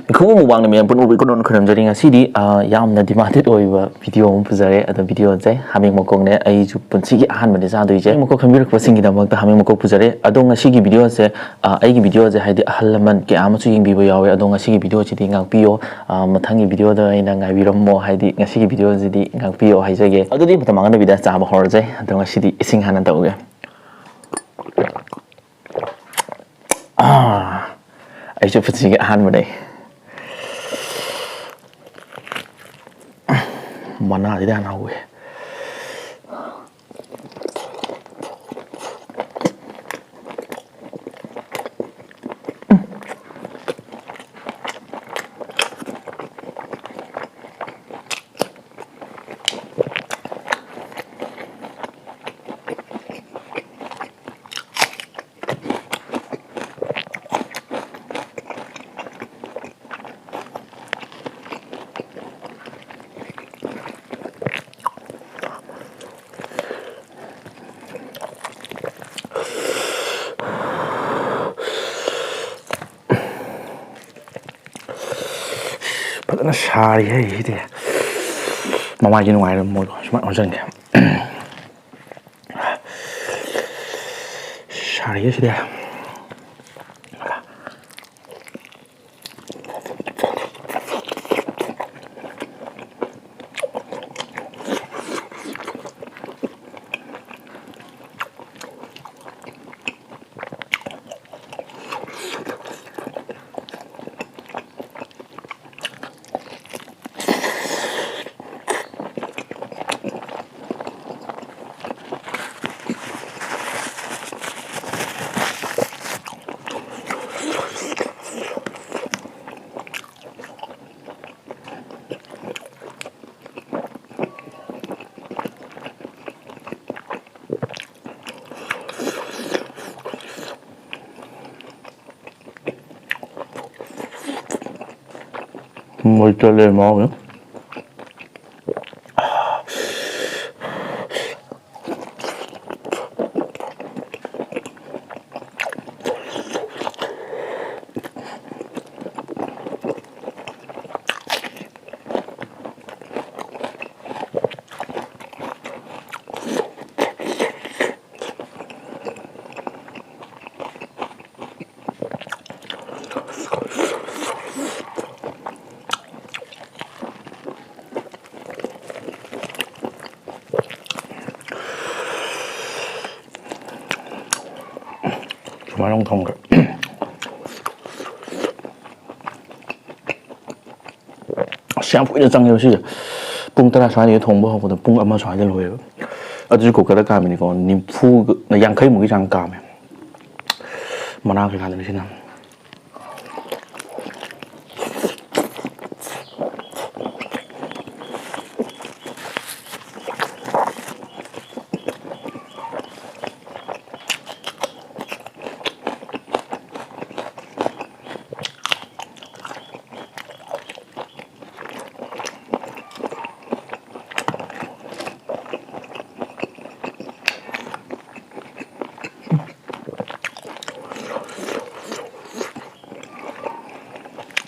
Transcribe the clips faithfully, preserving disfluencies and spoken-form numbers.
ꯈꯨꯕꯨꯝ ꯃꯨꯛꯕꯥꯡꯅ ꯃꯌꯥꯝ ꯄꯨꯝꯅꯃꯛꯄꯨ ꯏꯀꯣꯟ ꯀꯣꯟꯅ ꯈꯨꯔꯨꯝꯖꯔꯤ꯫ ꯉꯁꯤꯗꯤ, ꯑ, ꯌꯥꯝꯅ demanded ꯑꯣꯏꯕ video ꯑꯃ ꯄꯨꯖꯔꯦ꯫ ꯑꯗꯣ video ꯁꯦ ꯍꯥꯃꯦꯡ ꯃꯀꯣꯛꯅꯦ꯫ ꯑꯩꯁꯨ ꯄꯨꯟꯁꯤꯒꯤ ꯑꯍꯥꯟꯕꯅꯦ ꯆꯥꯗꯣꯏꯁꯦ꯫ ꯍꯥꯃꯦꯡ ꯃꯀꯣꯛ ꯈꯟꯕꯤꯔꯛꯄꯁꯤꯡꯒꯤꯗꯃꯛꯇ ꯍꯥꯃꯦꯡ ꯃꯀꯣꯛ ꯄꯨꯖꯔꯦ꯫ ꯑꯗꯣ ꯉꯁꯤꯒꯤ video ꯁꯦ, ꯑ, ꯑꯩꯒꯤ video ꯁꯦ, ꯍꯥꯏꯗꯤ, ꯑꯍꯜ ꯂꯃꯟ ꯀꯌꯥ ꯑꯃꯁꯨ ꯌꯦꯡꯕꯤꯕ ꯌꯥꯎꯋꯦ꯫ ꯑꯗꯣ ꯉꯁꯤꯒꯤ video ꯁꯤꯗꯤ ꯉꯥꯛꯄꯤꯌꯣ꯫ ꯑ, ꯃꯊꯪꯒꯤ video ꯗ ꯑꯣꯏꯅ ꯉꯥꯏꯕꯤꯔꯝꯃꯣ꯫ ꯍꯥꯏꯗꯤ, ꯉꯁꯤꯒꯤ video ꯁꯤꯗꯤ ꯉꯥꯛꯄꯤꯌꯣ ꯍꯥꯏꯖꯒꯦ꯫ ꯑꯗꯨꯗꯤ ꯃꯇꯝ ꯃꯥꯡꯍꯟꯗꯕꯤꯗ ꯆꯥꯕ ꯍꯧꯔꯁꯦ꯫ ꯑꯗꯣ ꯉꯁꯤꯗꯤ ꯏꯁꯤꯡ ꯍꯥꯟꯅ ꯇꯧꯒꯦ꯫ ꯑꯥ, ꯑꯩꯁꯨ ꯄꯨꯟꯁꯤꯒꯤ ꯑꯍꯥꯟꯕꯅꯦ꯫ ꯃꯅꯥꯁꯤꯗ ꯍꯥꯟꯅ ꯍꯧꯋꯦ꯫ ꯐꯖꯅ ꯁꯥꯔꯤꯍꯦ ꯁꯤꯗꯤ꯫ ꯃꯃꯥꯏꯁꯦ ꯅꯨꯡꯉꯥꯏꯔꯝꯃꯣꯏꯗꯣ ꯁꯨꯃꯥꯏꯅ ꯑꯣꯟꯁꯤꯟꯒꯦ꯫ ꯁꯥꯔꯤꯍꯦ ꯁꯤꯗꯤ꯫ ꯃꯣꯏ ꯆꯠꯂꯦ ꯃꯥꯎ꯫ ꯁꯨꯃꯥꯏꯅ ꯑꯃꯨꯛ ꯊꯝꯈ꯭ꯔꯦ꯫ ꯑꯁ, ꯌꯥꯝ ꯀꯨꯏꯅ ꯆꯪꯉꯦꯕ ꯁꯤꯁꯦ꯫ ꯄꯨꯡ ꯇꯔꯥ ꯁ꯭ꯋꯥꯏꯗꯒꯤ ꯊꯣꯡꯕ ꯍꯧꯔꯛꯄꯗ ꯄꯨꯡ ꯑꯃ ꯁ꯭ꯋꯥꯏꯗ ꯂꯣꯏꯌꯦꯕ꯫ ꯑꯗꯨꯁꯨ ꯀꯨꯀꯔꯗ ꯀꯥꯝꯃꯤꯅꯤꯀꯣ, ꯅꯤꯐꯨ, ꯌꯥꯡꯈꯩꯃꯨꯛꯀꯤ ꯆꯥꯡ ꯀꯥꯝꯃꯦ꯫ ꯃꯅꯥ ꯀꯩꯀꯥꯗꯨꯅ ꯁꯤꯅ꯫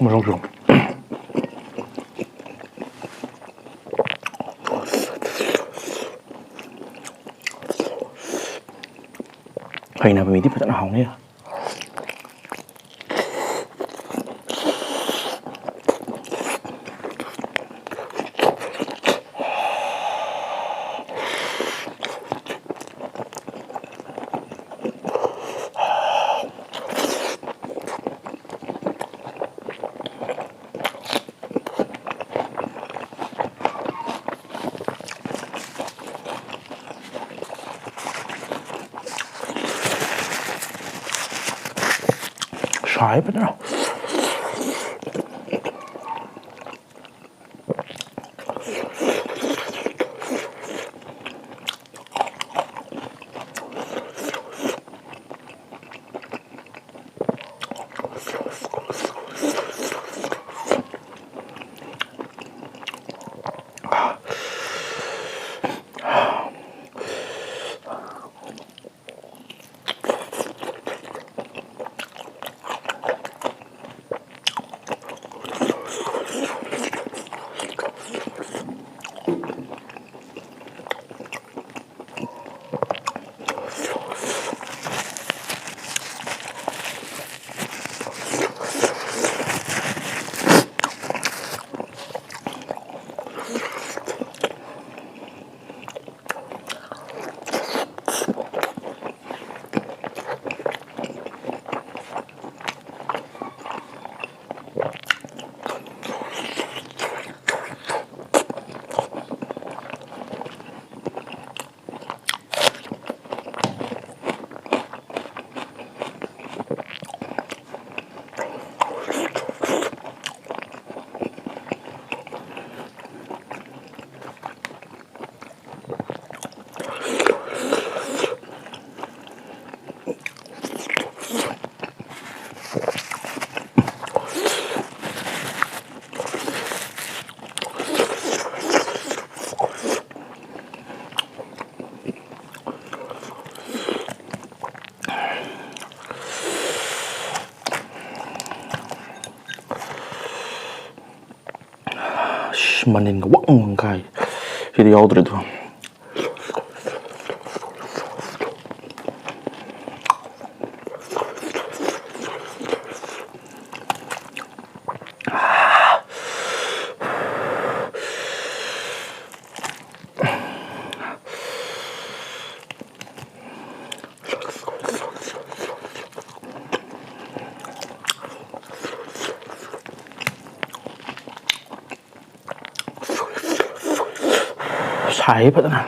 ꯃꯁꯛꯁꯨ꯫ ꯍꯩꯅꯕ ꯃꯤꯗꯤ ꯐꯖꯅ ꯍꯥꯎꯅꯤ꯫ ꯁꯥꯏ ꯐꯖꯅ꯫ ꯃꯅꯤꯟꯒ ꯋꯪ ꯋꯪ ꯀꯥꯏ꯫ ꯁꯤꯗꯤ ꯌꯥꯎꯗ꯭ꯔꯦ ꯑꯗꯣ꯫ ꯁꯥꯏ ꯐꯖꯅ꯫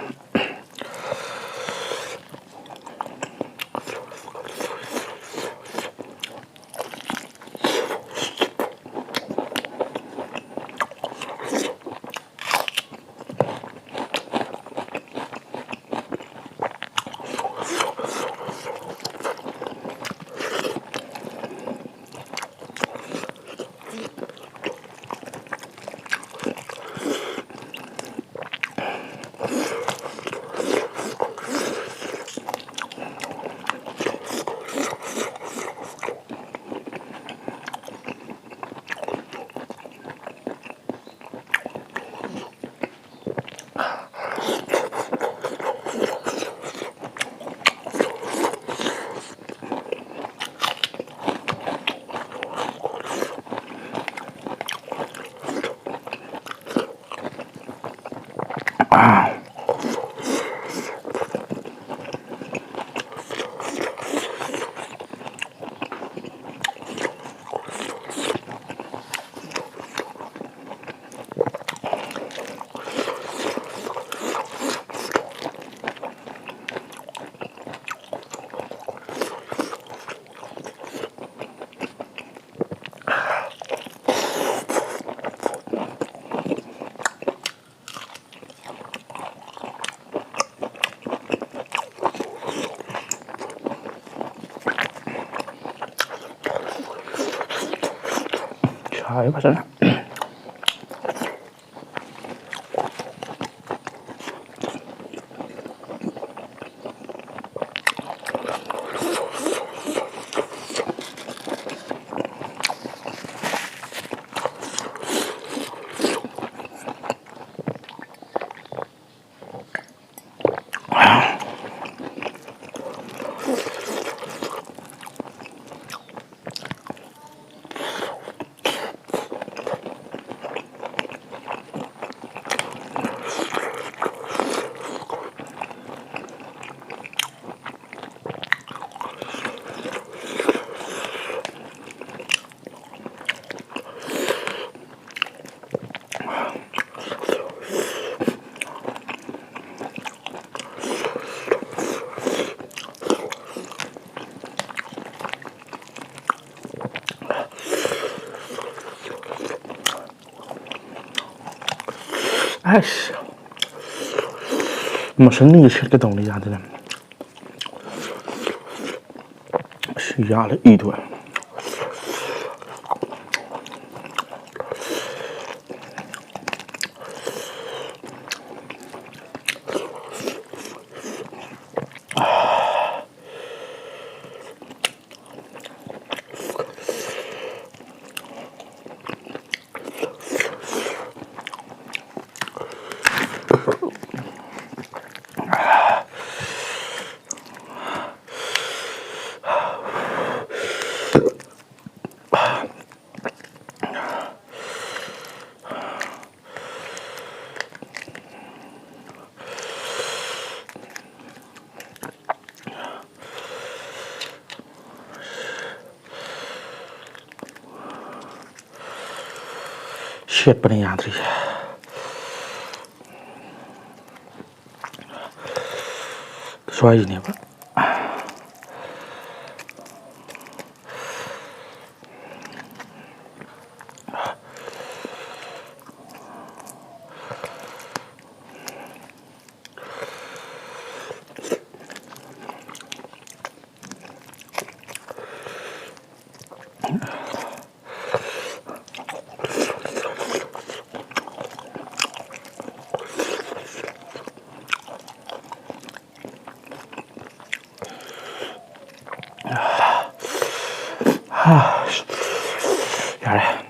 ꯁꯥꯏ ꯐꯖꯅ꯫ ꯑꯁ, ꯃꯁꯟꯁꯤꯡꯁꯦ ꯁꯦꯠꯀꯦ ꯇꯧꯅꯤ, ꯌꯥꯗꯦꯅꯦ꯫ ꯑꯁ, ꯌꯥꯜꯂꯦ, ꯏ ꯊꯣꯛꯑꯦ꯫ ꯁꯦꯠꯄꯅ ꯌꯥꯗ꯭ꯔꯤꯁꯦ꯫ ꯁ꯭ꯋꯥꯏꯁꯤꯅꯦꯕ꯫ ꯌꯥꯔꯦ꯫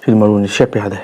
ꯁꯤꯗꯤ ꯃꯔꯨꯅꯤ, ꯁꯦꯠꯄ ꯌꯥꯗꯦ꯫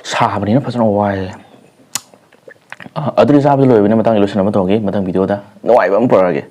ꯁꯥꯕꯅꯤꯅ ꯐꯖꯅ ꯋꯥꯏꯌꯦ꯫ ꯑ, ꯑꯗꯨꯗꯤ ꯆꯥꯕꯗꯤ ꯂꯣꯏꯕꯅꯤꯅ ꯃꯊꯪꯒꯤ ꯂꯣꯏꯁꯤꯟꯅꯕ ꯇꯧꯔꯒꯦ꯫ ꯃꯊꯪ video ꯗ ꯅꯨꯡꯉꯥꯏꯕ ꯑꯃ ꯄꯨꯔꯛꯑꯒꯦ꯫